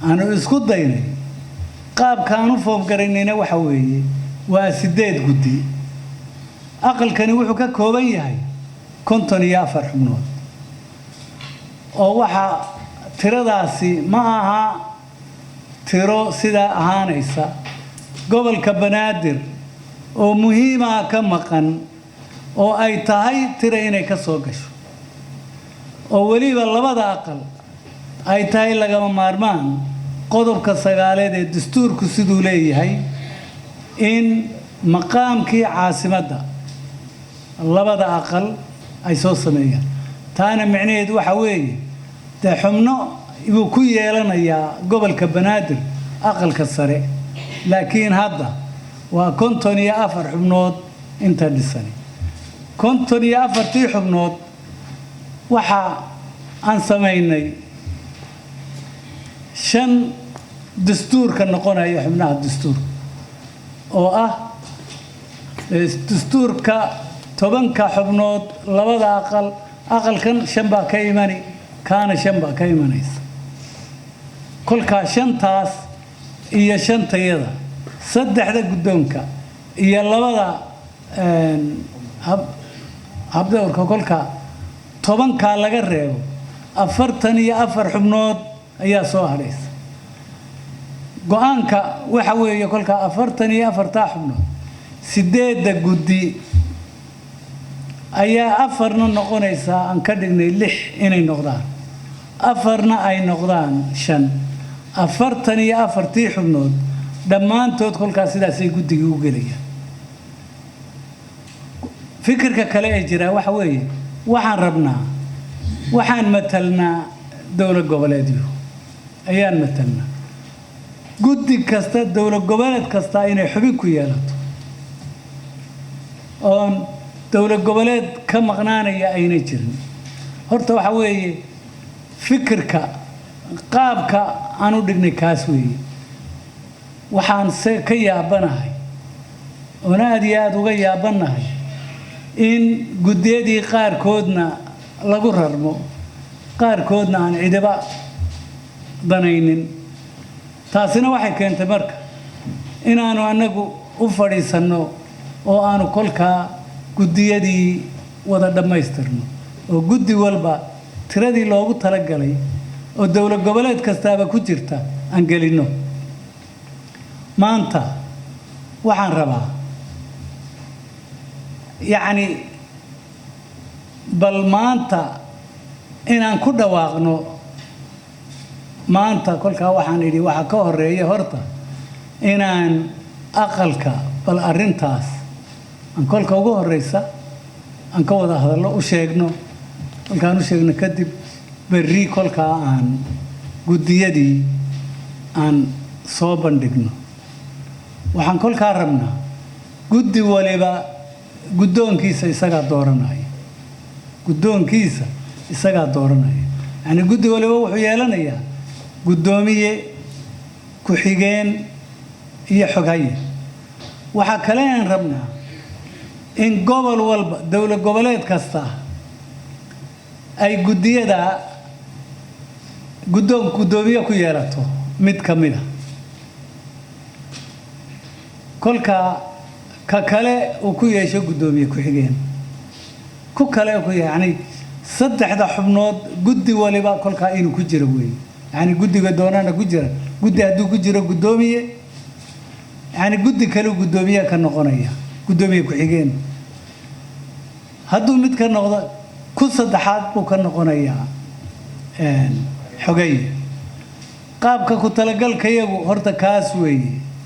Aanu isku daynay qaabkaan u form garaynayna waxa weeye waa 8 guddi. Aqalkani wuxuu ka kooban yahay 54 xubnood, oo waxaa tiradaasi ma aha tiro sidaa ahaanaysa. Gobolka Banaadir oo muhiimaa ka maqan oo ay tahay tiro inay ka soo gasho, oo weliba labada aqal ay tahay lagama maarmaan qodobka 9aad ee dastuurku siduu leeyahay in maqaamkii caasimadda labada aqal ay soo sameeyaan. Taana micnaheedu waxa weeye dee xubno buu ku yeelanayaa gobolka Banaadir aqalka sare, laakiin hadda waa 54 xubnood inta dhisani. 54-tii xubnood waxa aan samaynay 5 dastuurka noqonaya, xubnaha dastuurka oo ah dastuurka 10-ka xubnood labada aqal. Aqalkan 5 baa ka imani, kaana 5 baa ka imanaysa. Kolkaa 5-taas iyo 5-tayada, 3-da guddoonka iyo labada habdowrka, kolkaa 10-kaa laga reebo, 44 xubnood ayaa soo hadhaysa. Go-aanka waxa weeye kolkaa 44-taa xubnood, 8-da guddi ayaa 4-na noqonaysaa, aan ka dhignay 6 inay noqdaan, 4-na ay noqdaan 5. 44-tii xubnood dhammaantood kolkaas sidaasay guddigii u gelayaan. Fikirka kale ee jiraa waxa weeye, waxaan rabnaa, waxaan matalnaa dowlad goboleedyo ayaan matalnaa. Guddi kasta, dowlad goboleed kasta inay xubin ku yeelato oon dowlad goboleed ka maqnaanaya ayna jirin. Horta waxa weeye fikirka qaabka aan u dhignay kaas weeye. Waxaan se ka yaabanahay oon aada iyo aada uga yaabanahay in guddiyadii qaarkoodna lagu rarmo, qaarkoodna aan cidiba danaynin. Taasina waxay keentay marka inaanu annagu u fadhiisanno oo aanu kolkaa guddiyadii wada dhammaystirno, oo guddi walba tiradii loogu talagalay oo dowlad goboleed kastaaba ku jirta aan gelinno. Maanta waxaan rabaa, yacni, bal maanta inaan ku dhawaaqno. Maanta kolkaa waxaan idhi waxaa ka horeeya horta inaan aqalka bal arrintaas aan kolka ugu horeysa aan ka wada hadallo, u sheegno. Kolkaan u sheegno kadib, berri kolkaa aan guddiyadii aan soo bandhigno. Waxaan kolkaa rabnaa guddi waliba guddoonkiisa isagaa dooranaya, guddoonkiisa isagaa dooranaya. Yacni guddi waliba wuxuu yeelanayaa guddoomiye, ku-xigeen iyo xoghaye. Waxaa kale aan rabnaa in gobol walba, dowlad goboleed kasta ay guddiyada guddoon guddoomiye ku yeelato mid ka mid a, kolka ka kale uu ku yeesho guddoomiye ku-xigeen, ku kale ku, yacni, 3-da xubnood guddi waliba kolkaa inuu ku jiro weeye. Yacni guddiga doonana ku jira, guddi hadduu ku jiro guddoomiye, yacni guddi kale guddoomiye ka noqonaya, guddoomiye ku-xigeen hadduu mid ka noqdo, ku saddexaad buu ka noqonayaa xogay. Qaabka ku talagalkayagu horta kaas weeye.